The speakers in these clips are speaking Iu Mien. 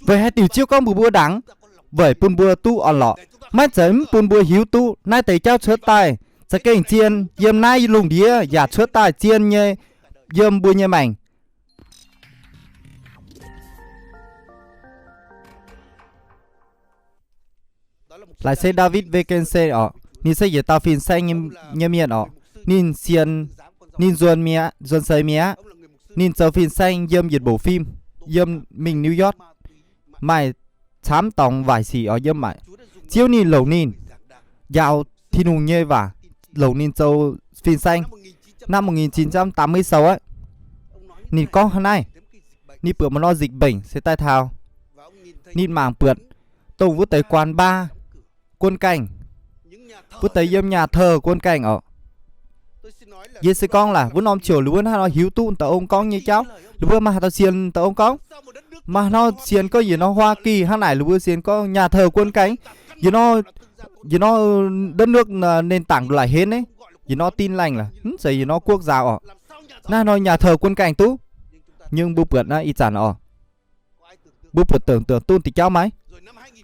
Weic haaix diuc Ziouv gorngv mbuox mbuo ndaangc? Weic bun mbuo duqv orn-lorqc. Maiv zeiz mv bun mbuo hiuv duqv naaiv deix jauv cuotv daaih za'gengh zien yiem naaiv lungh ndiev yaac cuotv daaih zien nyei yiem mbuo nyei maengc. Laaic se David Wilkerson orqc, ninh se yietc dauh fin-saeng nyei mienh orqc. Ninh sienx, ninh nzuonx mi'aqv, nzuonx seix mi'aqv. Ninh zoux fin-saeng yiem yietc mboc fim, yiem mingh New York, maaih camv dorngx waaic sic orqc yiem maaic. Ziouv ninh longc ninh njaaux Tin-Hungh nyei waac, longc ninh zoux fin-saeng. Năm một nghìn chín trăm tám mươi sáu aqv, ninh gorngv hnangv naaiv, ninh buatc maaih norm dịch bệnh se daaih taux, ninh mangc buatc dongh wuov deix 管 bar quân cảnh, wuov deix yiem nhà thờ quân cảnh orqc. Yie se gorngv laaix wuov norm ziouc ninh mbuo hnangv nor hiuv duqv da'ong gorngv nyei jauv, ninh mbuo maaih haaix dauh sienx da'ong gorngv, maaih haaix nor sienx gorngv yietc norm Hoa Kỳ hnangv naaic, ninh mbuo sienx gorngv nhà thờ quân cảnh, yietc norm, yietc norm đất nước nền tảng la'henv naaiv, yietc norm Tin Lành la'mv zeiz yietc norm quốc gia orqc. Naaiv norm nhà thờ quân cảnh duqv, nhưng mbuo buatc naaiv ih zanc orqc, mbuo buatc tưởng tượng duqv deix jauv maiv?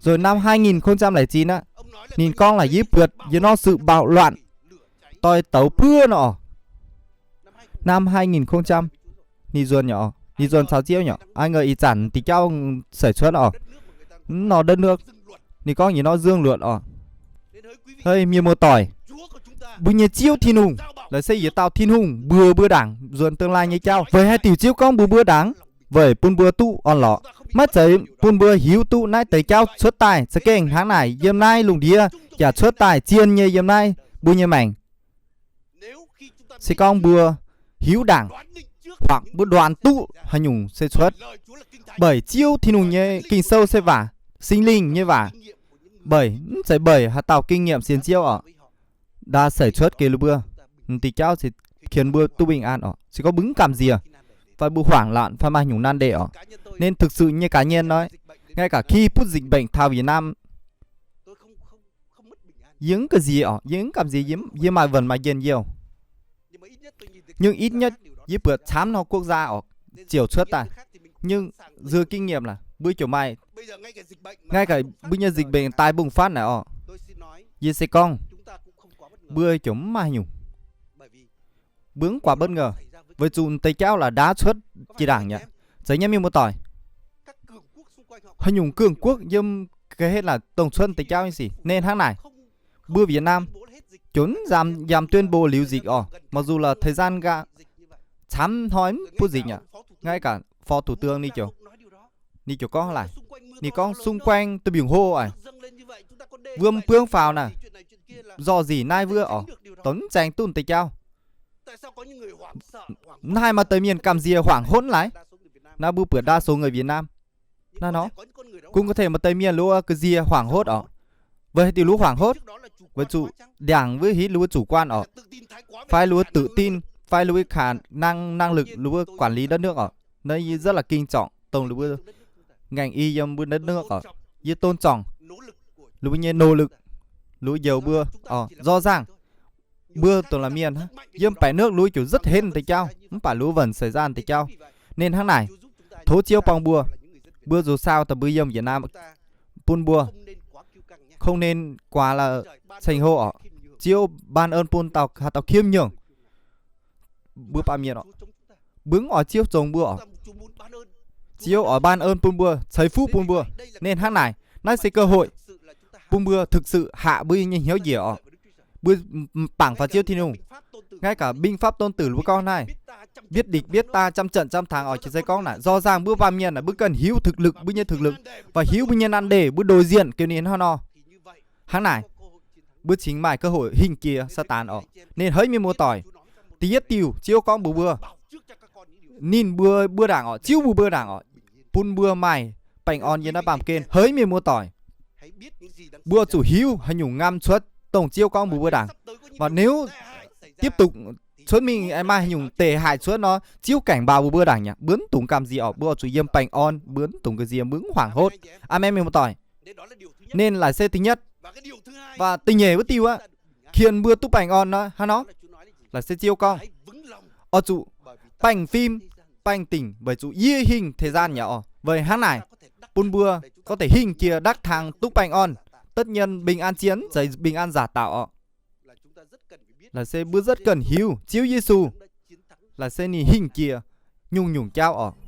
Rồi năm hai nghìn không trăm lẻ chín aqv, ninh gorngv laaix yie buatc yietc norm sự bạo loạn, doix douz buov nor orqc. Năm hai nghìn không trăm, ninh nzuonx nyei orqc, ninh nzuonx caux Ziouv nyei orqc. Aa, ngeur ih zanc deix jauv seix cuotv orqc, mv norm đất nước, ninh gorngv yietc norm dư luận orqc. Hei, mienh muoz-doic, mbuo nyei Ziouv Tin-Hungh laaix se yietc dauh Tin-Hungh mbuox mbuo ndaangc nzuonx tương lai nyei jauv. Weic haaix diuc Ziouv gorngv mbuox mbuo ndaangc? Weic bun mbuo duqv orn-lorqc. Maiv zeiz bun mbuo hiuv duqv naaiv deix jauv cuotv daaih za'gengh hnangv naaic yiem naaiv lungh ndiev yaac cuotv daaih zien nyei yiem naaiv mbuo nyei maengc. Se gorngv mbuo hiuv ndaangc, hoặc mbuo đoán duqv haaix nyungc se cuotv, bởi Ziouv Tin-Hungh nyei Ging-Sou se waac, Singx Lingh nyei waac, bởi mv zeiz bởi haaix dauh kinh nghiệm sienx Ziouv orqc, đa seix cuotv geh ninh mbuo, deix jauv se qienx mbuo duqv bình an orqc. Se gorngv mbuo mv gamh nziex, fai mbuo hoảng loạn fai maaih haaix nyungc nan đề orqc. Nên thực sự nyei cá nhân nói, ngay cả khi butv dịch bệnh thao Việt Nam, yie mv gamh nziex orqc, yie mv gamh nziex, yie maaih vần maaih njien-youh. Nhưng ít nhất yie buatc camv norm quốc gia orqc, ziouc cuotv daaih. Nhưng dựa kinh nghiệm là mbuo ziouc maaih, ngay cả mbuo nyei dịch bệnh tái bùng phát naaic orqc, yie se gorngv mbuo ziouc mv maaih haaix nyungc, mbuo mv quá bất ngờ, weic zuqc deix jauv là đã cuotv jiex ndaangc nyei. Zeiz nyei mienh muoz-doic, haaix nyungc cường quốc yiem ga'hlen laaic dongh cuotv deix jauv nyei sic. Nên hnangv naaic, mbuo Việt Nam ziouc mv dám tuyên bố liuz dịch orqc, mặc dù là thời gian ga camv hnoi mv butv dịch aqv. Ngay cả phó thủ tướng ninh ziouc, ninh ziouc gorngv laaic, ninh gorngv xung quanh deic-bung hlo aqv, wuom buong faaux naaic, dò dih naaiv wuov orqc, dongh mv zaeng dunh deix jauv. Naaiv maaih deix mienh gamh nziex hoảng hốt laaix. Naaiv mbuo buatc đa số người Việt Nam naaiv nor, cũng có thể maaih deix mienh luov ga'nziex hoảng hốt orqc. Weic haaix diuc luov hoảng hốt? Weic zuqc ndaangc wuov hitv luov chủ quan orqc, fai luov tự tin, fai luov khả năng, năng lực luov quản lý đất nước orqc. Naaiv yie rất là kính trọng dongh luov ngành y yiem mbuo đất nước orqc. Yie tôn trọng luov nyei nỗ lực, luov njoux mbuo orqc. Rõ ràng mbuo dongh la'mienh yiem bảy nước luov ziouc rất hên deix jauv, mv baac luov vần seix zaanh deix jauv. Nên hnangv naaic, tov Ziouv borng mbuo, mbuo dù sao daaih mbuo yiem Việt Nam bun mbuo không nên quá là seng hô orqc. Ziouv ban ơn bun dauh haaix dauh khiêm nhường mbuo baamh mienh orqc. Mbuo mv oix Ziouv zong mbuo orqc. Ziouv oix ban ơn bun mbuo, ceix fuqv bun mbuo. Nên hnangv naaic, naaiv se cơ hội bun mbuo thực sự haiz mbuo nyei hnyouv njiec orqc. Mbuo bangc faaux Ziouv Tin-Hungh. Ngay cả binh pháp tôn tử mbuo gorngv naaiv, biết địch biết ta, trăm trận trăm thắng orqc, se gorngv naaic, rõ ràng mbuo baamh mienh naaic mbuo cần hiuv thực lực, mbuo nyei thực lực, và hiuv mbuo nyei nan đề, mbuo đối diện kiểu gì hnangv nor. Hnangv naaic, mbuo cingx maaih cơ hội hingh jiex Saadaan orqc. Nên hỡi mienh muoz-doic, da'yietv diuc Ziouv gorngv mbuox mbuo, ninh mbuo mbuo ndaangc orqc, Ziouv mbuo mbuo ndaangc orqc, bun mbuo maaih baengh orn yiem naaiv baamh gen. Hỡi mienh muoz-doic, mbuo zuqc hiuv haaix nyungc ngam cuotv dongh Ziouv gorngv mbuox mbuo ndaangc. Và nếu tiếp tục cuotv mingh maaih haaix nyungc tệ hại cuotv nor, Ziouv cảnh báo mbuox mbuo ndaangc nyei. Mbuo mv dungx gamh nziex orqc, mbuo oix zuqc yiem baengh orn, mbuo mv dungx gamh nziex, mbuo mv hoảng hốt. Aamen, mienh muoz-doic. Nên là se da'nyeic, và da'nyeic wuov diuh aqv, qienx mbuo duqv baengh orn nor hnangv nor, là se Ziouv gorngv, oix zuqc baengh fim, baengh dingc weic zuqc yie hingh thời gian nyei orqc. Weic hnangv naaic, bun mbuo có thể hingh jiex đắc thắng duqv baengh orn. Tất nhiên bình an zien mv zeiz bình an giả tạo orqc. Laaix se mbuo rất cần hiuv Ziouv Yesu. Laaix se ninh hingh jiex nyungc-nyungc jauv orqc.